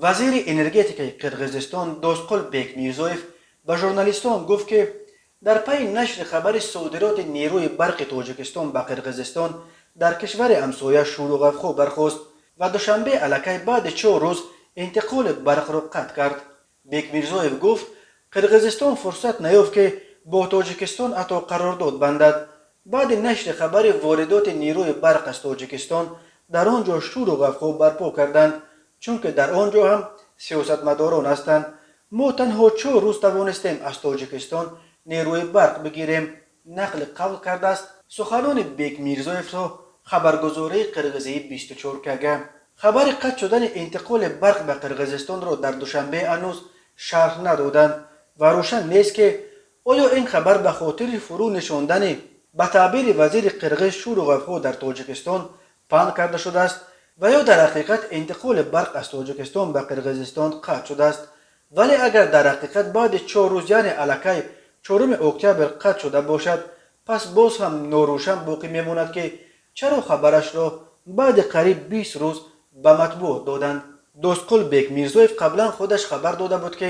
Вазири энергетикаи Қирғизистон Досқул Бекмирзоев ба журналистон гуфт, ки дар пайи нашри хабари содироти нерӯи барқи Тоҷикистон ба Қирғизистон дар кишвари ҳамсоя шӯру ғавғо бархост ва Душанбе аллакай баъди 4 рӯз интиқоли барқро қатъ кард. Бекмирзоев гуфт, Қирғизистон фурсат наёфт, ки бо Тоҷикистон ҳатто қарордод бандад. Баъди нашри хабари воридоти нерӯи барқ аз Тоҷикистон дар он ҷо шӯру ғавғо барпо карданд, чунки дар он ҷо ҳам сиёсатмадорон ҳастанд. Мо танҳо 4 рӯз тавонистем аз Тоҷикистон нерӯи барқ бигирем, нақли қавл кардааст суханони Бекмирзоевро хабаргузории қирғизии 24 КГ. Хабари қатъ шудани интиқоли барқ ба Қирғизистонро дар Душанбе ҳанӯз шарҳ надоданд ва рӯшан нест, ки оё ин хабар ба хотири фурӯ нишондани, ба таъбири вазири қирғиз, шӯру ғавғо дар Тоҷикистон паҳн карда шудааст ва ё дар ҳақиқат интиқоли барқ аз Тоҷикистон ба Қирғизистон қатъ шудааст. Вале агар дар ҳақиқат баъди 4 рӯз, яъне аллакай 4 октябр қатъ шуда бошад, пас боз ҳам норӯшан боқӣ мемонад, ки чаро хабарашро баъди қариб 20 рӯз ба матбуот доданд. Достқул Бекмирзоев қаблан худаш хабар дода буд, ки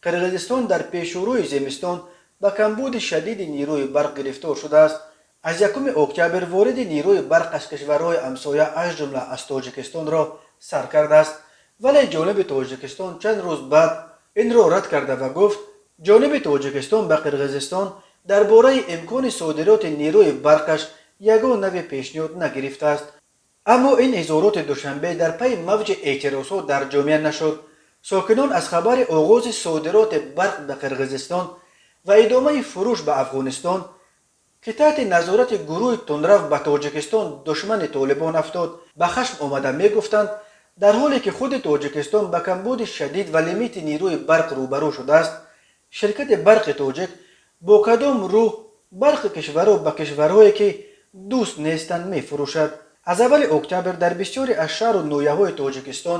Қирғизистон дар пешурӯи зимистон ба камбуди шадиди нерӯи барқ гирифтор шудааст. Аз 1 октябр вориди нерӯи барқ аз кишварҳои ҳамсоя, аз ҷумла аз Тоҷикистонро сар кардааст, вале ҷониби Тоҷикистон чанд рӯз баъд инро рад карда ва гуфт, ҷониби Тоҷикистон ба Қирғизистон дар бораи имкони содироти нерӯи барқаш ягон навъи пешниҳод нагирифтааст. Аммо ин изҳороти Душанбе дар пайи мавҷи эътирозҳо дар ҷомеа нашуд. Сокинон аз хабари оғози содироти барқ ба Қирғизистон ва идомаи фурӯш ба Афғонистон, ки таҳти назорати гурӯҳи тундрав, ба Тоҷикистон душмани Толибон афтод, ба хашм омада мегуфтанд, дар ҳоле ки худи Тоҷикистон ба камбуди шадид ва лимити нерӯи барқ рӯбарӯ шудааст, ширкати Барқи Тоҷик бо кадом рӯҳ барқи кишварро ба кишварҳое, ки дӯст нестанд, мефурӯшад? Аз 1 октябр дар бисёре аз шаҳру ноҳияҳои Тоҷикистон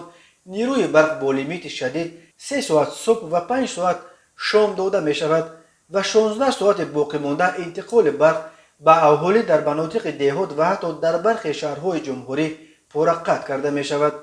нерӯи барқ бо лимити шадид 3 соат субҳ ва 5 соат шом дода мешавад ва 16 соати боқимонда интиқоли барқ ба аҳолӣ дар манотиқи деҳот ва ҳатто дар бархе шаҳрҳои ҷумҳурӣ пурра қатъ карда мешавад.